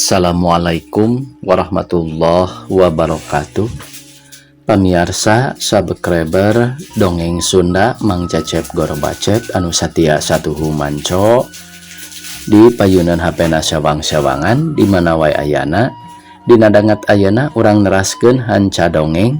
Assalamualaikum warahmatullahi wabarakatuh. Pamiarsa subscriber Dongeng Sunda Mang Cecep Gorobacep anu satia satuhu manco di payunan HP na sawang-sawangan di mana wae ayana. Dina danget ayeuna urang neraskeun hanca dongeng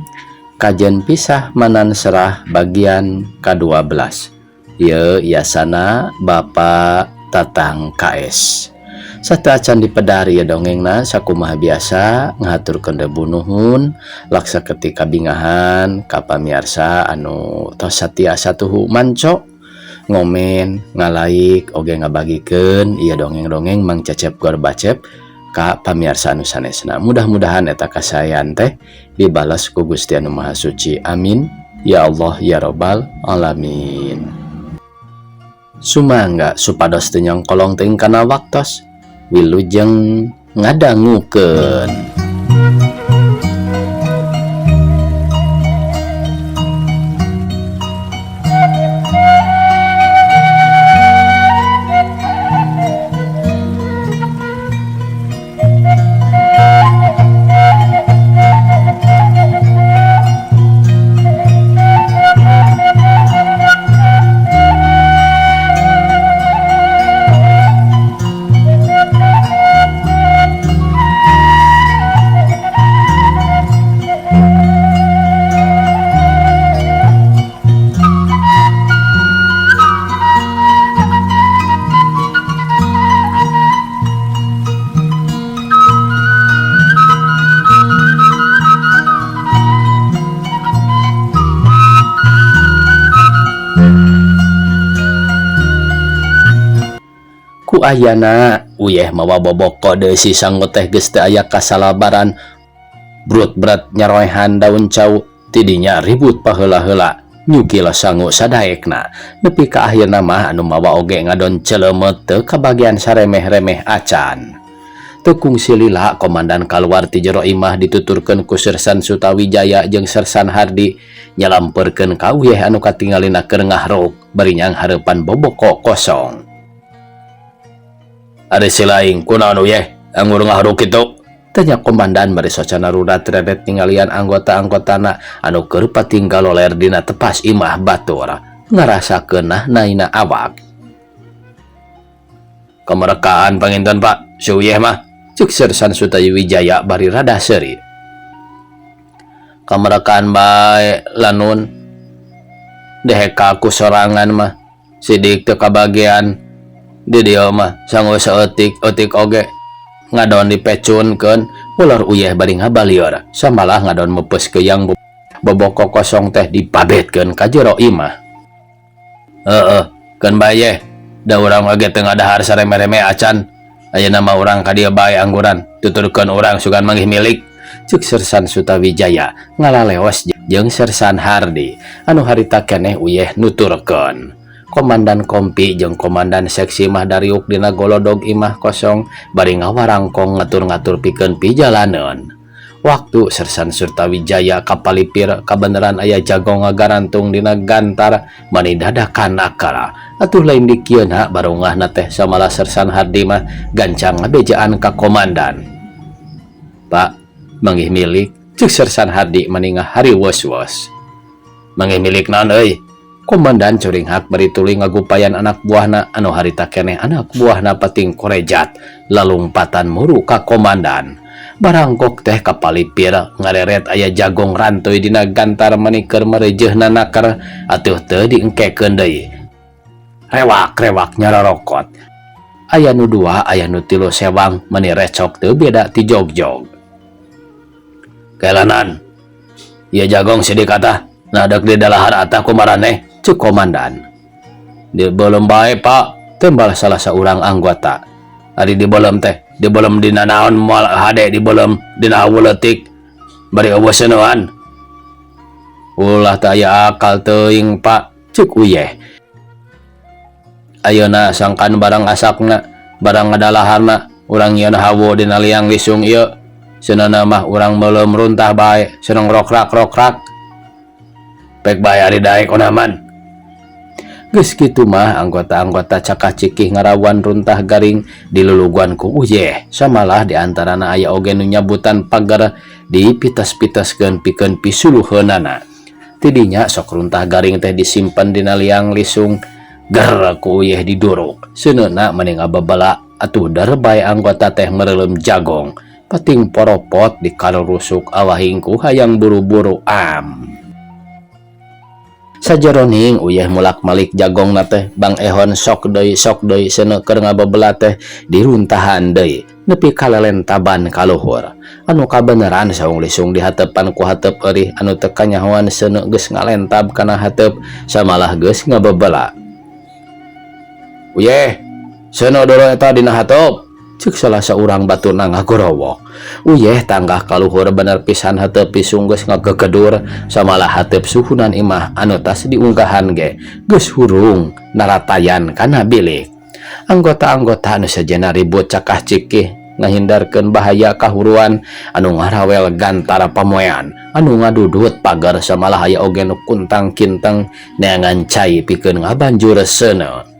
Kajen Pisah Manan Serah bagian ke-12. Ieu yasana Bapak Tatang KS. Sateuacan dipedar ieu dongengna, sakumaha biasa ngahaturkeun debu nuhun laksa ketika bingahan ka pamiarsa anu tos satia satuhu manco, ngomen, ngalaik, oge ngabagikeun ieu dongeng-dongeng Mang Cecep Gorbacep ka pamiarsa anu sanesna. Mudah-mudahan eta kasaean teh dibales ku Gusti Anu Maha Suci. Amin ya Allah ya Robbal alamin. Sumangga supados teu nyongkolong teuing kana waktos, wilujeng ngadangukeun. Ku ayana Uyeh mawa boboko deui si sangu teh geus teu aya kasalabaran. Brut berat nyaroehan daun cau tidinya ribut paheula-heula nyugil sangu sadaekna nepi ka akhirna mah anu mawa oge ngadon celemet teu kabagian saremeh-remeh acan. Teu kungsi lila komandan kaluar ti jero imah dituturkeun ku Sersan Sutawijaya jeung Sersan Hardi nyalampeurkeun ka Uyeh anu katingalina keur ngahruk bari nyanghareupan boboko kosong. Ari silaing kunaon Uyeh anggur ngahruk kitu? Tanya komandan bari socana rudat reret ningalian anggota-anggotana anu keur patinggal loler dina tepas imah batur ngarasakeun naina awak. Kemerekaan panginten Pak, si Uyeh mah, cek Sersan Sutawijaya bari rada seuri. Kemerekaan bae lanun deheka ku sorangan mah sidik teu kabagian di dieu mah sangu saeutik eutik oge ngadon dipecunkeun. Ular Uyeh bari ngabalieur samalah ngadon meupeus keuyang boboko kosong teh dipabetkeun ka jero imah. Heeh, keun bae yeh, da urang oge teu ngadahar sareme-reme acan. Ayeuna mah urang ka dieu bae angguran, tuturkeun urang sugan manggih milik. Cek Sersan Sutawijaya ngalaleos jeung Sersan Hardi anu harita keneh Uyeh nuturkeun. Komandan kompi jeung komandan seksi mah dariuk dina golodog imah kosong bari ngawarangkong ngatur-ngatur pikeun pijalaneun. Waktu Sersan Sutawijaya kapalipir kabeneran aya jagong ngagarantung dina gantar mani dadakan akara. Atuh lain dikieuna barungahna teh samalah Sersan Hardi mah gancang ngabejaan ka komandan. Pak, manggih milik, cek Sersan Hardi mani ngahariwos-wos. Manggih milik naon euy? Komandan curinghak bari tuluy ngagupayan anak buahna anu harita keneh anak buahna pating korejat lalungpatan muru ka komandan. Barangkok teh kapalipir ngareret aya jagong rantoy dina gantar mani keur marejeuhna naker atuh teu diengkekeun deui. Rewak-rewak nyarorokot. Aya nu dua, aya nu tilu sewang mani recok teu beda ti jogjog. Kelanan, ieu jagong sidik atah, nah dek di dalahar atah kumaraneh, cek komandan. Di belum bae Pak, tembal salah seorang anggota. Ari di belum teh, di belum dina naon moal hade di belum dina hawu leutik bari eueuh seunean. Ulah teu aya akal teuing Pak, cek Uyeh. Ayeuna sangkan barang asakna, barang ngadalaharna, urang yeun hawu dina liang lisung ieu. Seunana mah urang meuleum runtah bae, seneng rokrak-rokrak. Pek bae ari daek onaman. Geus kitu mah anggota-anggota cakah cikih ngarawan runtah garing diluluguan ku Uyeh. Samalah di antarana aya oge nu nyabutan pagar dipites-piteskeun pikeun pisuluheunana. Tidinya sok runtah garing teh disimpen dina liang lisung ger ku Uyeh diduruk. Seuneuna mani ngababala atuh darbae anggota teh merelem jagong. Pating poropot di karurusuk awahing ku hayang buru-buru am. Sajeroning Uyeh mulak-malik jagongna teh Bang Ehon sok deui seuneu keur ngababela teh diruntahan deui nepi ka lelentaban ka luhur. Anu kabeneran saung lisung dihatepan ku hateup eurih anu teu kanyahoan seuneu geus ngalentab kana hateup samalah geus ngababela. Uyeh, seuneu dulu eta dina hateup. Cek salah saurang baturna ngagorowok. Uyeh tanggah kaluhur bener pisan hateup pisung geus ngagegedur samalah hateup suhunan imah anu tas diunggahan ge geus hurung naratayan kana bilik. Anggota-anggota anu sejenna ribut cakah cikih ngahindarkeun bahaya kahuruan anu ngarawel gantara pamoean anu ngadudut pagar samalah aya oge nu kuntang kinteng neangan cai pikeun ngabanjur seuneu.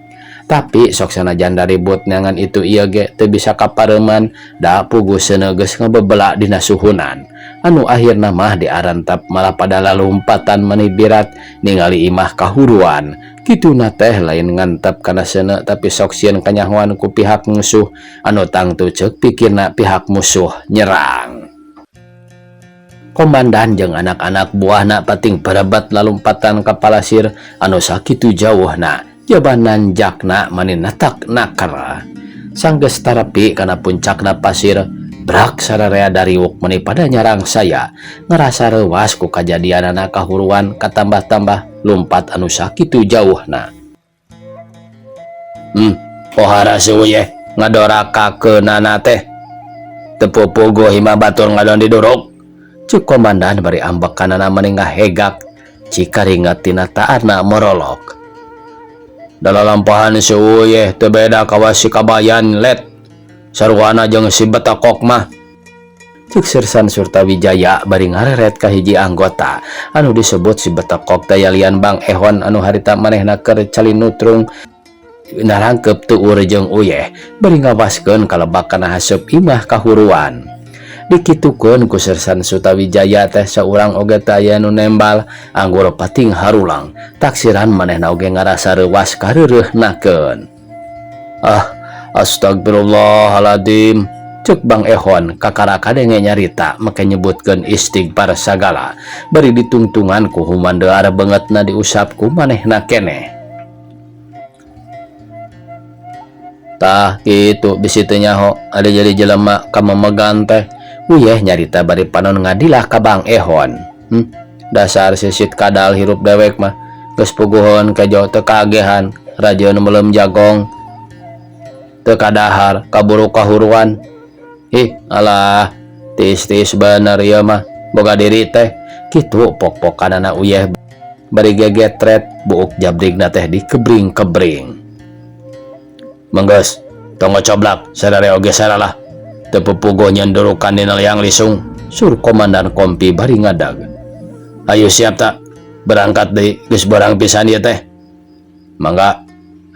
Tapi sok sanajan ribut neangan itu ieu ge teu bisa kapareuman da puguh seuneu geus ngabebela dina suhunan. Anu akhirna mah diarantap malah pada lalumpatan mani birat ningali imah kahuruan. Kituna teh lain ngantep kana seuneu tapi sok sieun kanyahoan ku pihak musuh anu tangtu ceuk pikirna pihak musuh nyerang. Komandan jeung anak-anak buahna pating perebat lalumpatan ka palasir anu sakitu jauhna. Jabanan jakna mani natak nakar. Sanggeus tarapi kana puncakna pasir, brak sararea dariwuk meni pada nyarang saya. Ngerasa reuwas ku kajadianana kahuruan katambah-tambah lumpat anu sakitu jauhna. Pohara si Uyeh ngadorakakeunana teh. Teu pupuguh imah batur ngadon diduruk. Cuk komandan bari ambekanana mani ngahegak cikaringat tina taarna morolok. Dalalampahan si Uyeh teu beda kawas si Kabayan let. Sarwana jeung si Betakok mah. Cek Sersan Surtawijaya bari ngareret ka hiji anggota anu disebut si Betakok dayalian Bang Ehon anu harita manehna keur calinutrung narangkep tuur jeung Uyeh bari ngawaskeun kalebak kana haseup imah kahuruan. Dikitukeun ku Sersan Sutawijaya teh saurang oge teh aya nu nembal anggur pating harulang taksiran manehna oge ngarasa reuwas kareureuhnakeun. Ah, astagfirullahaladzim. Cek Bang Ehon kakara kadenge nyarita make nyebutkeun istighfar sagala bari ditungtungan ku humandear beungeutna diusap ku manehna keneh. Tah kitu bisi teu nyaho ada jadi jelema ka memegan teh. Uyeh nyarita bari panon ngadilah ka Bang Ehon. Dasar sisit kadal hirup dewek mah geus puguhon kejo teu kagehan rajeun meuleum jagong teu kadahar kaburu kahuruan. Ih alah tiis-tiis bener ieu mah boga diri teh kitu pok-pokanana Uyeh bari gegetret buuk jabrigna teh dikebring-kebring. Menggeus tong ngocoblak sarare oge saralah teu pupuguh nyendurukan dina liang lisung sur komandan kompi bari ngadag. Ayo siap tak berangkat deui geus barang pisan ieu teh. Mangga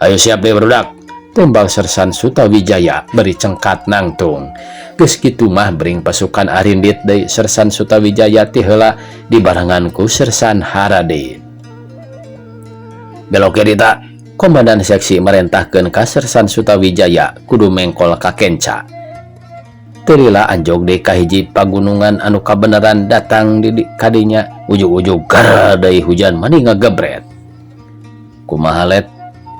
ayo siap deui barudak. Tembal Sersan Sutawijaya bari cengkat nangtung. Geus kitu mah bring pasukan arindit deui Sersan Sutawijaya ti heula dibarengan ku Sersan Haradi. Belok kiri tak. Komandan seksi merentahkeun ka Sersan Sutawijaya kudu mengkol ka kenca. Teu lila anjog deui ka hiji pagunungan anu kabeneran datang di kadinya ujug-ujug gar deui hujan mani ngagebret. Kumaha let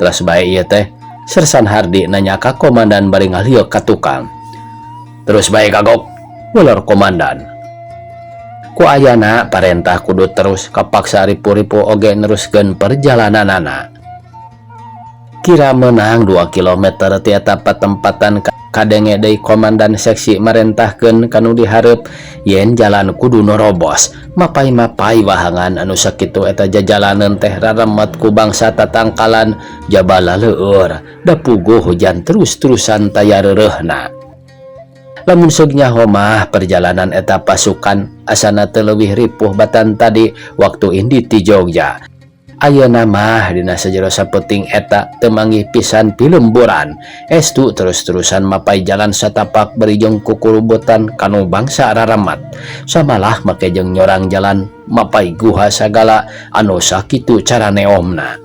telas bae ieu teh. Sersan Hardi nanya ka komandan bari ngalieu ka tukang. Terus bae kagok, welor komandan. Ku ayana parentah kudu terus kapaksa ripu-ripu oge neruskeun perjalananana. Kira menang 2 kilometer ti eta patempatan kadenge deui komandan seksi marentahkeun kanu dihareup yen jalan kudu norobos. Mapai-mapai wahangan anu sakitu eta jajalaneun teh raremet ku bangsa tatangkalan jabala leueur da puguh hujan terus-terusan taya reureuhna. Lamun seug nyaho mah perjalanan eta pasukan asana teu leuwih ripuh batan tadi waktu indi ti Jogja. Ayeuna mah dina sajero sapeuting eta teu manggih pisan pilemburan. Estu terus-terusan mapay jalan satapak bari jeung kukurubutan kanu bangsa raramat. Samalah make jeung nyorang jalan mapay guha sagala anu sakitu cara neomna.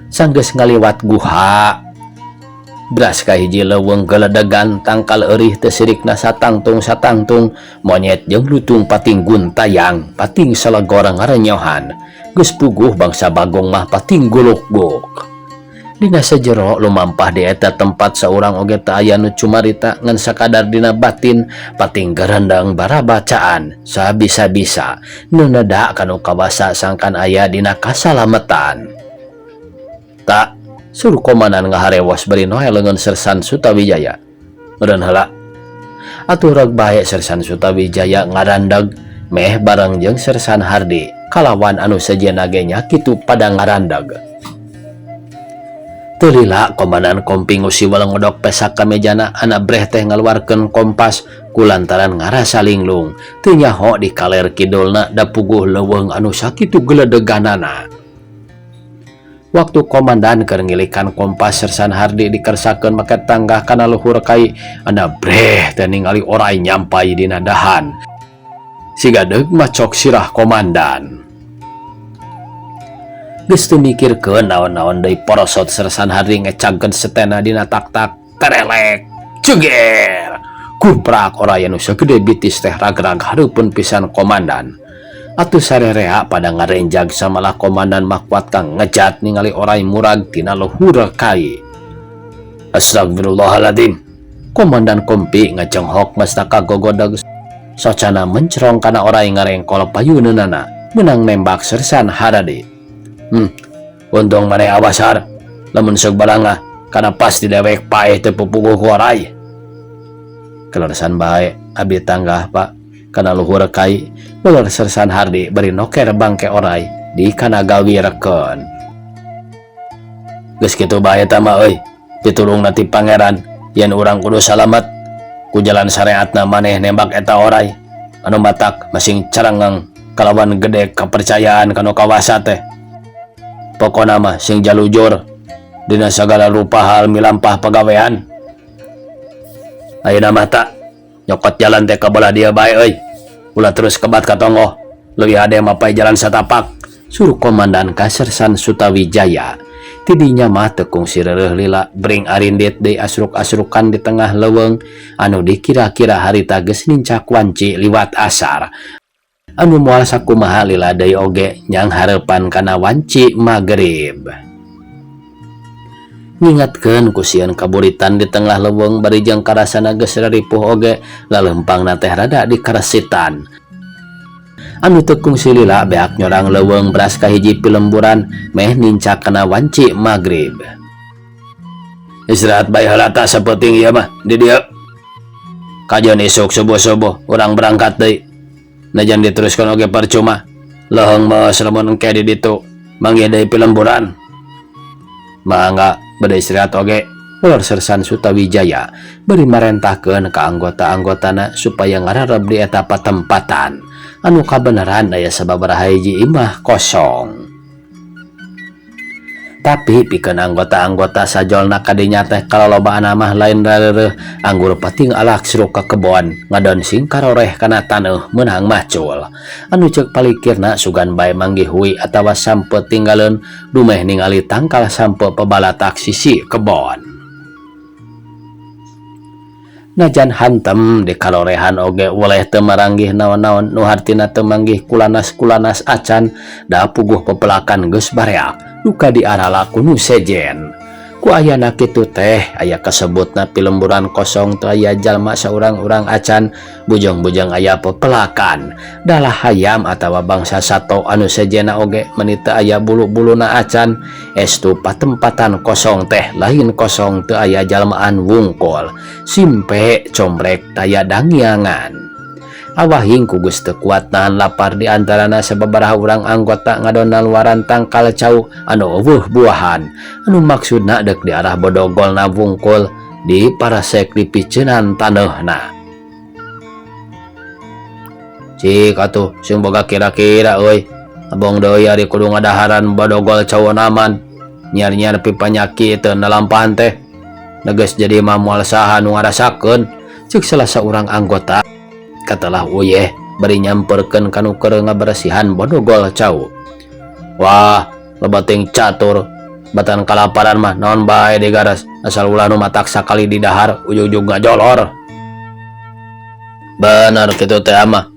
Sanggeus ngaliwat guha. Bras ka hiji leuweung geledegan tangkal eurih teu sirikna satangtung-satangtung monyet jeung lutung pating guntayang pating salegor ngarenyohan geus puguh bangsa bagong mah pating guluk-guk. Dina sajero lumampah di eta tempat saurang oge teu aya nu cumarita ngan sakadar dina batin pating garandang barabacaan sabisa-bisa nu neda kanu kawasa sangkan aya dina kasalametan. Tak suruh komandan ngaharewos bari noe leungeun Sersan Sutawijaya. Meureun heula. Atuh reg bae Sersan Sutawijaya ngarandag meh bareng jeung Sersan Hardi kalawan anu sejenna ge nya kitu pada ngarandag. Teu lila komandan kompi ngusi walengodok pesak ka mejana ana breh teh ngaluarkeun kompas kulantaran ngarasa linglung teu nyaho di kaler kidulna da puguh leuweung anu sakitu geledeganana. Waktu komandan keur ngilikan kompas Sersan Hardi dikersakeun make tanggah kana luhur kai ana breh teh ningali orai nyampai dina dahan. Siga deuk macok sirah komandan. Geus teu mikirkeun naon-naon deui porosot Sersan Hardi ngecagkeun setena dina tak-tak terelek ceger. Kuprak orai anu sagede bitis teh ragrag hareupeun pisan komandan. Atuh sarerea pada ngarenjag samalah komandan mah kuat kang ngejat ningali orai murag tina luhur kai. Astagfirullahaladzim. Komandan kompi ngacenghok mastaka gogodeg socana mencerong kana orai ngarengkol payuneunana menang nembak Sersan Haradi. Untung maneh awasar lamun seug balanga kana pasti dewek paeh teu pupuguh ku orai. Kaleresan bae abi tanggah Pak kana luhur kai ular Sersan Hardi bari noker bangke orai di kana gawirekeun. Geus kitu bae eta mah euy, pitulungna ti pangeran yen urang kudu salamet ku jalan syariatna maneh nembak eta orai anu matak masing carengeng kalawan gede kepercayaan kanu kawasa teh. Pokona mah sing jalujur dina sagala rupa hal milampah pagawean. Ayeuna mah tak nyokot jalan teh ka bola dia bae euy. Ulah terus kebat ka tonggoh, leuwih hade mapay jalan satapak, suruh komandan ka Sersan Sutawijaya. Tidinya mah teu kungsi reureuh lila bring arindit deui asruk-asrukan di tengah leuweung anu dikira-kira harita geus nincak wanci liwat asar. Anu moal sakumaha lila deui oge nyang hareupan kana wanci magrib. Ngingatkeun ku sieun kaburitan di tengah leuweung bari jeung karasana geus raripuh oge lalempangna teh rada dikaresitan. Anu teu kungsi lila beak nyorang leuweung beras ka hiji pilemburan meh nincak kana wanci magrib. Istirahat bae heula tah sapeuting ieu mah di dieu. Kajeun isuk subuh-subuh urang berangkat deui. Najan diteruskeun oge percuma. Leuheung meus lamun engke di ditu manggih deui pilemburan. Mangga bade istirahat oge. Ular Sersan Sutawijaya bari marentahkeun ka anggota-anggotana supaya ngarareb di eta patempatan anu kabeneran aya sababaraha hiji imah kosong. Tapi pikeun anggota-anggota sajolna kadinya teh kalolobaan mah lain rareureeh anggur pating alak sruk ka kebon ngadon sing karoreh kana taneuh meunang macul. Anu ceuk palikirna sugan bae manggih hui atawa sampe tinggaleun dumeh ningali tangkal sampe pebalatak sisi kebon. Najan hantem di kalorehan oge weleh teu maranggih naon-naon nu hartina teu manggih kulanas-kulanas acan da puguh pepelakan geus bareak duka diarala ku nu sejen. Ku ayana kitu teh aya kasebutna pilemburan kosong teu aya jalma saurang-urang acan bujang-bujang aya pepelakan dalah hayam atawa bangsa sato anu sejena oge meuni teu aya bulu-buluna acan estu patempatan kosong teh lain kosong teu aya jalmaan wungkul simpe combrek taya dangiangan. Awahing ku geus teu kuat nahan lapar di antarana sababaraha urang anggota ngadona luaran tangkal cau anu eueuh buahan anu maksudna deuk di arah bodogolna wungkul di parasek di piceunan taneuhna. Cik atuh sing boga kira-kira euy. Abong deui ari kudu ngadaharan bodogol cau onaman. Nyiar-nyiar pipanyakiteun lalampahan teh. Da geus jadi mah moal saha nu ngarasakeun, ceuk salah saurang anggota. Katelah Uyeh bari nyamperkeun ka nu keur ngaberesihan bodogol cau. Wah, loba teuing catur. Batan kalaparan mah naon bae digaras asal ulah nu matak sakali didahar ujug-ujug ngajolor. Bener kitu teh mah.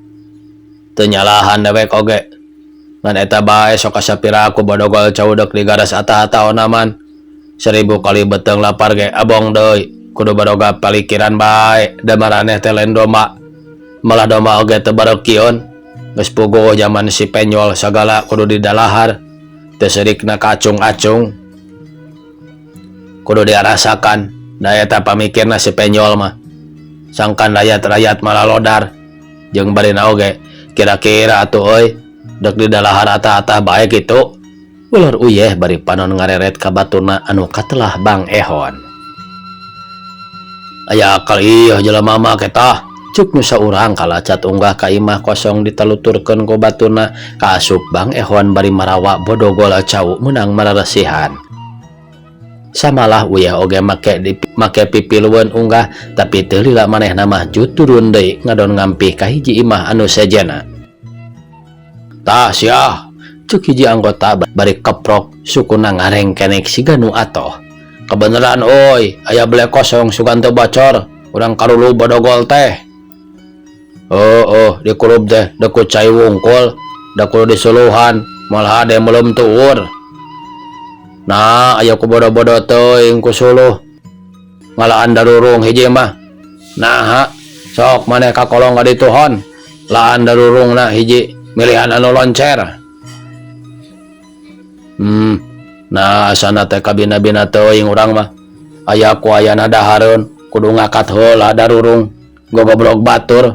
Teu nyalahan dewek oge. Ngan eta bae sok asa piraku bodogol cau deuk digaras atah-atah onaman. Seribu kali beuteung lapar ge abong deui kudu baroga palikiran bae da maraneh teh lain domba. Malah domba oge teu bareukieun. Geus puguh jaman si penyol sagala kudu didalahar. Teu seurikna kaacung-acung. Kudu diarasakan da eta pamikirna si penyol mah. Sangkan rayat-rayat malah lodar. Jeung barina oge kira-kira atuh euy dek didalahar atah-atah bae kitu. Ular Uyeh bari panon ngareret ka baturna anu katelah Bang Ehon. Aya akal ieu jelema mah ketah. Cuk nu saurang kalacat unggah ka imah kosong ditaluturkeun ku baturna kaasup Bang Ehon bari marawa bodogol cau meunang mararesihan. Samalah Uyeh oge make di, make pipilueun unggah tapi teu lila manehna mah jut turun deui ngadon ngampih ka hiji imah anu sejena. Tah siah, cuk hiji anggota bari keprok sukuna ngarengkenek siga nu atoh. Kebeneran euy, aya bele kosong sugan teu bocor, urang karulub bodogol teh. Oh, oh, dikulub teh deuk ku cai wungkul, da kudu disuluhan, moal hade meuleum tuur. Nah, aya ku bodo-bodo teuing ku suluh. Ngalaan darurung hiji mah. Naha, sok maneh ka kolong ka ditu hon. Laan darurungna hiji milihan anu loncer. Nah asana teh kabina-bina teuing urang mah. Aya ku ayana dahareun, kudu ngakat heula darurung. Gogobrog batur.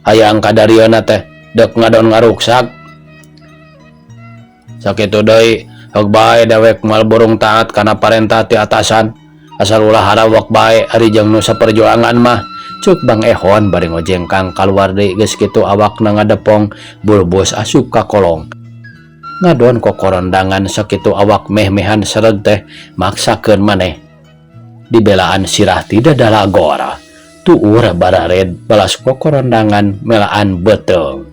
Hayang kadarieuna teh deuk ngadon ngaruksak. Sakitu deui heug bae dewek moal burung taat kana parentah ti atasan. Asal ulah harawak bae ari jeung nu saperjuangan mah. Cuk Bang Ehon bari ngojengkang kaluar deui geus kitu awakna ngadepong bulbus asup ka kolong. Ngadon kokorondangan sakitu awak meh-mehan sereg teh maksakeun maneh. Dibelaan sirah ti dadalagor. Tuur barared balas kokorondangan melaan beuteung.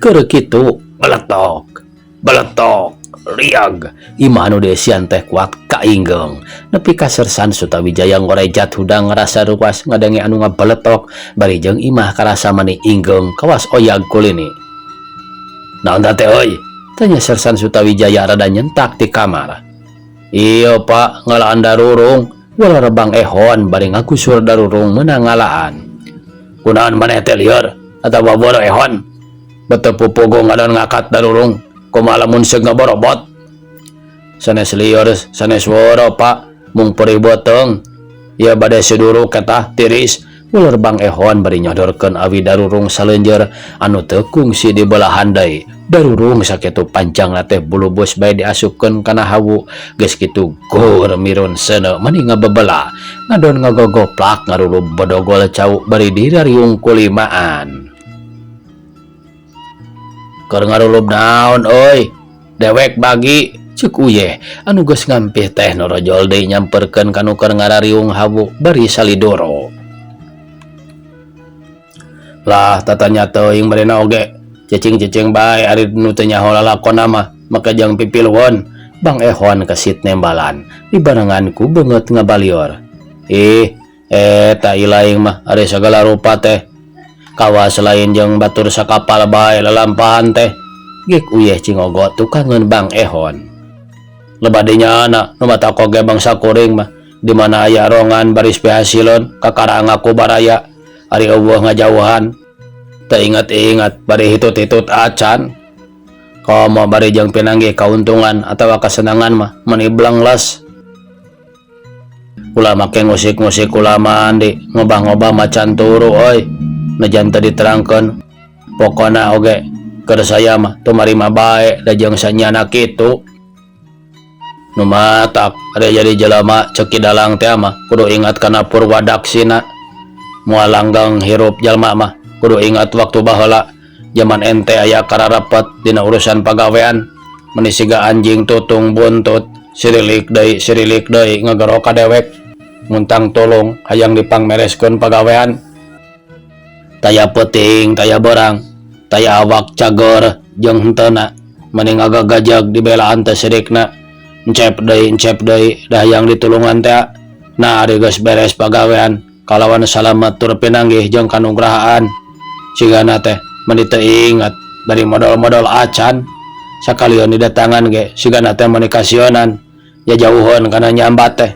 Keur kitu beletok, beletok, liag. Imah anu dieusian teh kuat kainggeung. Nepi ka Sersan Sutawijaya ngorejat hudang ngarasa ruas ngadenge anu ngabeletok bari jeung imah karasa mani inggeung kawas oyag kulini. Naon teh euy? Tanya Sersan Sutawijaya rada nyentak di kamar. Iya pak, ngalaan darurung. Walar Bang Ehon bari ngagusur darurung meunang ngalaan. Kunaon maneh teh lieur atawa boro Ehon? Beuteung pupugu ngadon ngakat darurung. Kumaha lamun seug ngaborobot? Sanes lieur, sanes woro pak, mung perih beuteung. Ieu bade suduruk eta tiris. Ular Bang Ehon bari nyodorkeun awi darurung saleunjeur anu teu kungsi di belahan deui. Darurung sakitu panjangna teh bulubus bae diasupkeun kana hawu. Geus kitu gur mirun seuneu mani ngabebela. Ngadon ngagogoplak ngarulub bodogol cau bari dirariung kulimaan. Keur ngarulub naon euy? Dewek bagi cuk Uyeh anu geus ngampih teh norojol deui nyamperkeun ka nu keur ngarariung hawu bari salidoro. Lah tatanya teuing marena oge cicing-cicing bae ari nu teu nyaho lalakonna mah make jeung pipilueun. Bang Ehon kesit nembalan dibarengan ku beungeut ngabalior. Ih, eta ilaing mah ari sagala rupa teh. Kawas lain jeung batur sakapal bae lalampahan teh. Gek Uyeh cingogo tukangeun Bang Ehon. Loba dinyana nu matak oge bangsa kuring mah di mana aya rongan baris pihasileun kakara ngaku baraya ari eueuh ngajauhan. Teu ingat-ingat bari hitut-hitut acan. Komo bari jeung pinanggih kauntungan atawa kasenangan mah meni blengles. Ulah make ngusik-ngusik ulama andi ngobah-ngobah macan turu euy. Najan teu diterangkeun pokona oge keur saya mah tumarima bae da jeung sanyana kitu. Nu matak ari jadi jelema ceuk Ki Dalang teh mah kudu ingat kana purwadaksina. Moal langgeng hirup jalma mah kudu ingat waktu baheula. Jaman ente aya kararepet dina urusan pagawean meni siga anjing tutung buntut sirilik deui sirilik deui ngagero ka dewek muntang tulung hayang dipangmereskeun pagawean taya peuting taya beurang taya awak cager jeung henteuna meni ngagagajag dibelaan teh sirikna encep deui encep deui da hayang ditulungan tea nah ari geus beres pagawean kalawan salamet tur pinanggih jeung kanugrahaan sigana teh meni teu inget bari modol-modol acan sakalian didatangan ge sigana teh meni kasieunan jajauheun kana nyambat teh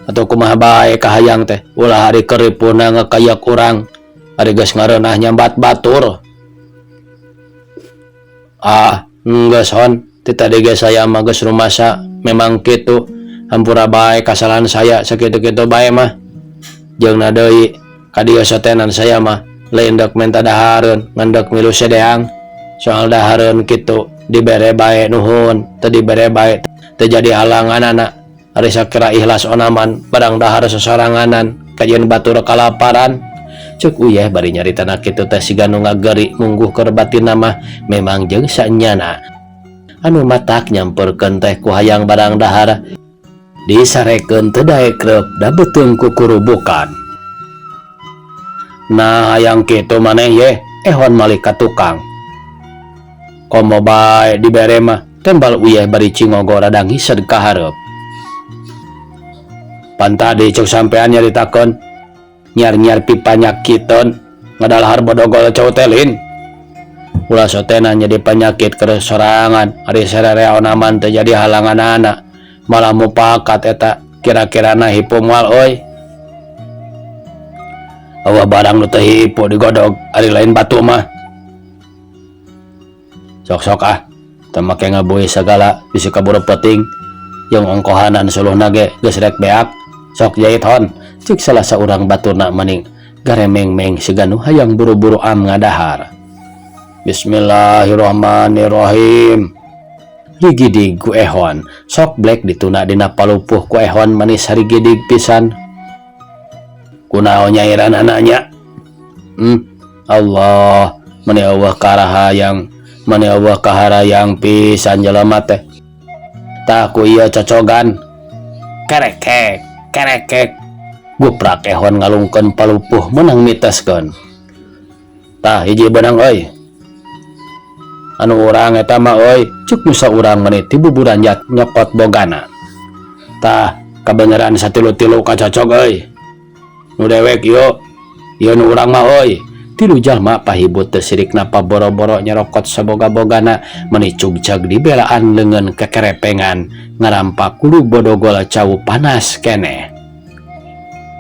atuh kumaha bae kahayang teh ulah ari keur ripuhna ngakayak urang ari geus ngareunah nyambat batur ah geus hon ti tadi ge saya mah geus rumasa memang kitu hampura bae kasalahan saya sakitu-kitu bae mah jeung na deui ka dieu sotenan saya mah lain dek menta dahareun ngan dek milu sedeang soal dahareun kitu dibere bae nuhun teu dibere bae teu jadi halanganana ari sakira ikhlas onaman barang dahar sasoranganan kajeun batur kalaparan cek uyeh bari nyaritana kitu teh siga nu ngageri mungguh keur batinna mah memang jeung sanyana anu matak nyamperkeun teh ku hayang barang dahar disarekeun teu daek reup da beuteung kukurubukan. Nah hayang kitu maneh yeh ehon malik ka tukang. Komo bae dibere mah tembal uyeh bari cingogo rada ngised ka hareup. Pan tadi cek sampean nyaritakeun nyiar-nyiar pipanyakiteun ngadalahar bodogol cau teh lin. Ulah sotena jadi panyakit keur sorangan ari sararea onaman teu jadi halanganana malah mupakat eta kira-kirana hipu moal euy. Eueuh barang nu teu hipu digodog ari lain batu mah. Sok-sok ah teu make ngabuih sagala bisi kaburu peuting jeung ongkohanan suluhna ge geus rek beak sok jait hon cek salah saurang baturna maning garemeng-meng siga nu hayang buru-buru am ngadahar. Bismillahirrahmanirrahim. Rigidig ku ehon sok blek dituna dina palupuh ku ehon manis harigidig pisan. Kunaon nyairan anaknya? Allah meni eueuh karahayang meni eueuh kaharayang pisan jelema teh. Tah ku ieu cocogan kerekek kerekek guprak ehon ngalungkeun palupuh meunang miteskeun. Tah hiji beunang euy. Anu urang eta mah euy cuk nu saurang meni ti buburanjat nyokot bogana. Tah kabeneran satilu-tilu kacocog euy. Nu dewek ieu ieu nu urang mah euy. Tilu jalma pahibut teu sirikna paboro-boro nyerokot saboga-bogana meni cugcag dibelaan leungeun kekerepengan ngarampak kudu bodogol cau panas keneh.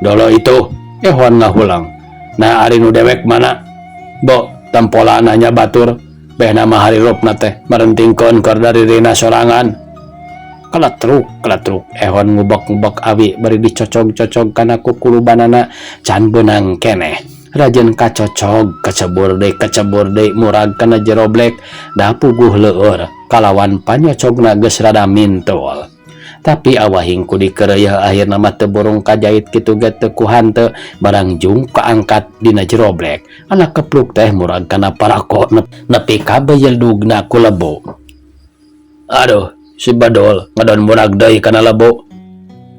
Dolo itu ehon ngahulang. Nah ari nu dewek mana? Bo tempolan nya batur behna mah harirupna teh merentingkeun keur dari rina sorangan. Keletruk keletruk ehon ngubek-ngubek awi bari dicocog-cocog kana kukulubanana can beunang keneh. Rajen kacocog kacebur deui murag kana jero blek da puguh leueur kalawan panyocogna geus rada mintul. Tapi awahing ku dikeureuyeun akhirna mah teu burung kajait kitu ge teu ku hanteu barang jung kaangkat dina jero blek. Anak kepluk teh murag kana parako nepi ka beyeldugna ku lebo. Aduh si badol ngadon murag deui kana lebo.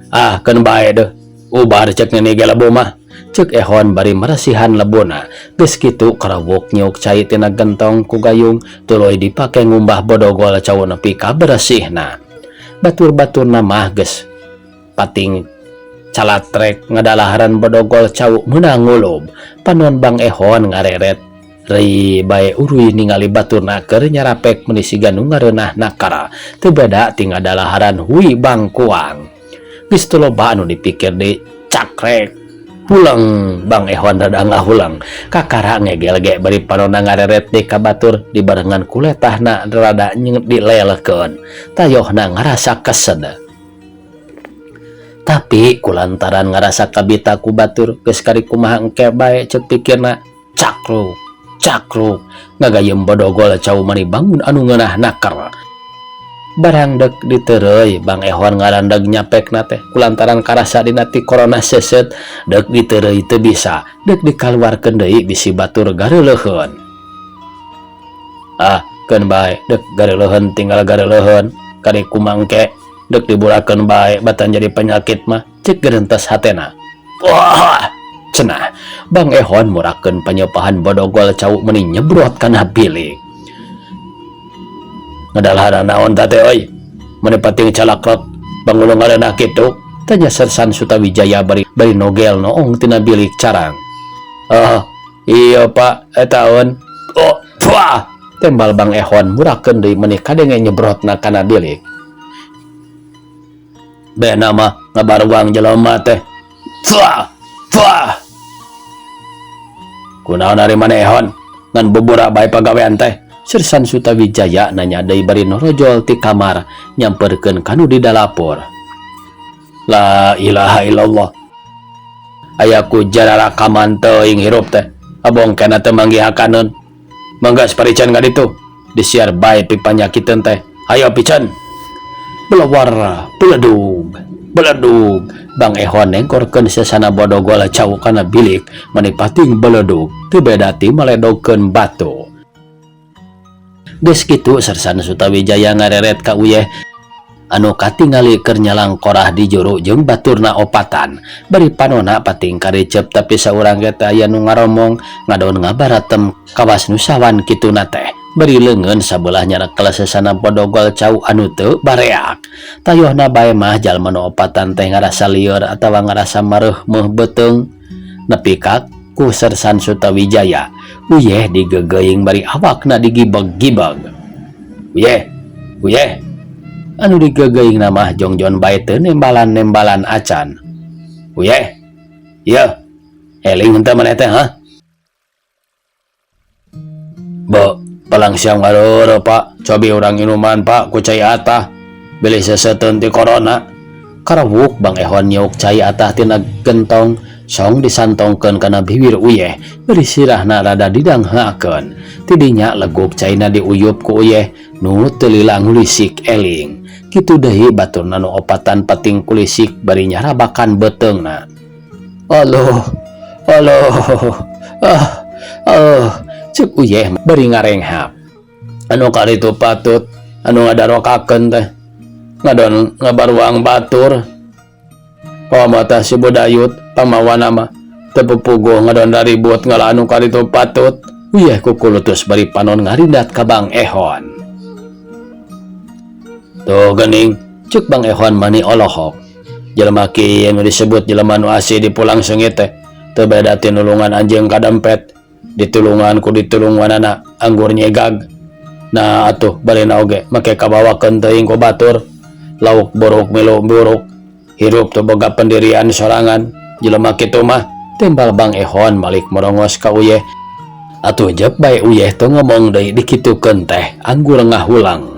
Ah keun bae deuh ubar cek nini ge lebo mah. Cek ehon bari meresihan lebona. Geus kitu karawuk nyiuk cai tina gentong ku gayung tuluy dipake ngumbah bodogol cau nepi ka beresihna. Batur-baturna mah geus pating calatrek ngadalaharan bodogol cau meunang ngulub. Panon Bang Ehon ngareret rei bae uruy ningali baturna keur nyarapek meuni siga nu ngareunah nakara. Teu beda ti ngadalaharan hui bangkuang. Geus teu loba anu dipikir deui cakrek. Hulang Bang Ehon rada ngahulang kakara ngegel ge bari panonna ngareret deui ka batur dibarengan ku letahna rada dilelekeun tayohna ngarasa kesed. Tapi kulantaran ngarasa kabita ku batur geus kari kumaha engke bae ceuk pikirna cakruk cakruk ngagayem bodogol cau mani bangun anu ngeunah naker. Barang dek ditereuy Bang Ehon ngarandeg nyapekna teh kulantaran karasa dina ti corona seuseut dek ditereuy teu bisa dek dikaluarkeun deui bisi batur gareuleuheun. Ah, keun bae dek gareleuheun tinggal gareleuheun kari kumangke dek diburakeun bae batan jadi penyakit mah cek gerentes hatena. Wah, cenah Bang Ehon murakeun panyepahan bodogol cau meuni nyebrot kana bilik. Ngadalahana naon ta teh euy? Meni pating calakrot bangulung ngareunah kitu? Tanya Sersan Sutawijaya bari bari nogel noong tina bilik carang. Oh, iya Pak, eta eun. Oh, wah, tembal Bang Ehon murakeun deui meni kadenge nyebrotna kana bilik. Bena mah ngabaruang jelema teh. Wah, wah. Kunaon ari maneh Ehon? Ngan bubura bae pagawean teh. Sersan Sutawijaya nanya deui bari norojol ti kamar nyamperkeun kanu di dalapur. La ilaha illallah. Aya ku jararakaman teuing hirup teh. Abong kena teu manggihakaneun. Mangga parican ka ditu. Disiar bae pipanyakiteun teh. Hayo pican. Belawar, beledug, beledug. Bang Ehon nengkorkeun sesana bodogol cau kana bilik mani pating beledug. Teu beda ti maledogkeun batu. Geus kitu Sersan Sutawijaya ngareret ka Uyeh anu katingali keur nyalang korah di juru jeung baturna opatan. Bari panona pating karicep tapi saurang ge teh aya nu ngaromong ngadon ngabaratem kawas nu sawan kituna teh. Bari leungeun sabelah nyarekel sesana bodogol cau anu teu bareak. Tayohna bae mah jalma nu opatan teh ngarasa lieur atawa ngarasa mareuh meuh beuteung. Nepi ka ku Sersan Sutawijaya Uyeh digegeuing bari awakna digibeg-gibeg. Uyeh, uyeh. Anu digegeuing mah jongjon bae teu nembalan-nembalan acan. Uyeh, ieu eling henteu maneh teh hah? Be, palang siang ngareureun Pak, cobi urang inuman Pak ku cai atah. Bilih seuseuteun ti corona. Karawuk Bang Ehon nyiuk cai atah tina gentong song disantongkeun kana bibir Uyeh bari sirahna rada didanghakeun. Tidinya leguk caina diuyup ku Uyeh nu teu lila ngulisik eling. Kitu deui baturna nu opatan pating kulisik bari nyarabakan beuteungna. Aloh, aloh, ah, ah, cek Uyeh bari ngarenghap. Anu karitu patut anu ngadarokakeun teh ngadon ngabaruang batur. Komo tah si Budayut pamawana mah teu pupuguh ngadon daribut ngala anu karitu patut. Uyeh kukulutus bari panon ngarindat ka Bang Ehon. Tuh geuning, cek Bang Ehon mani olohok. Jelema kieu nu disebut jelema nu asih di pulang seungit teh teu beda ti nulungan anjeung kadempet. Ditulungan ku ditulunganana anggur nyegag. Nah atuh barina oge make kabawakeun teuing ku batur. Lauk buruk milu buruk. Hirup teu boga pendirian sorangan. Jelema kitu mah timbal Bang Ehon malik merongos ka Uyeh. Atuh jep bae Uyeh teu ngomong deui dikitukeun teh anggur ngahulang.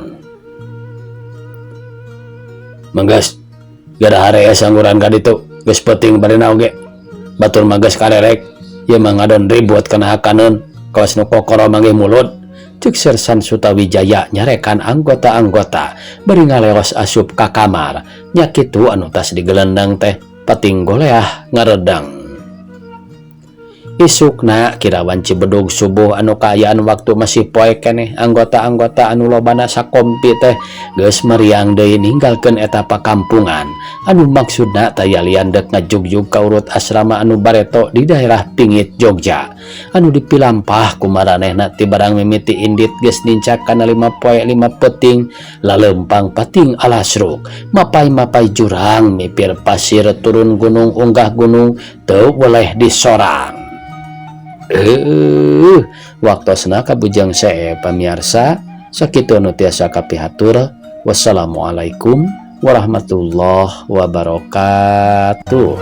Manggas gada harees angguran ka ditu geus peuting barina oge. Batur mah geus karerek ieu mah ngadon ribut kana hakaneun kawas nu kokoro manggih mulut. Cek Sersan Sutawijaya nyarekan anggota-anggota bari ngaleos asup ka kamar. Nya kitu anu tas digelendang teh pating goleah ngaredang. Isukna kirawan Cibedug subuh anu kaayaan waktu masih poek keneh anggota-anggota anu lobana sakompi teh geus meriang deui ninggalkeun eta pakampungan anu maksudna tayalian dek ngajugjug ka urut asrama anu bareto di daerah Pingit Jogja anu dipilampah ku maranehna ti barang mimiti indit geus nincak kana 5 poe 5 peuting lalempang pating alasruk mapai-mapai jurang mipir pasir turun gunung unggah gunung teu weleh disorang. Waktosna kabujang see pamiarsa sakitu nu tiasa kapihatur. Wassalamualaikum warahmatullahi wabarakatuh.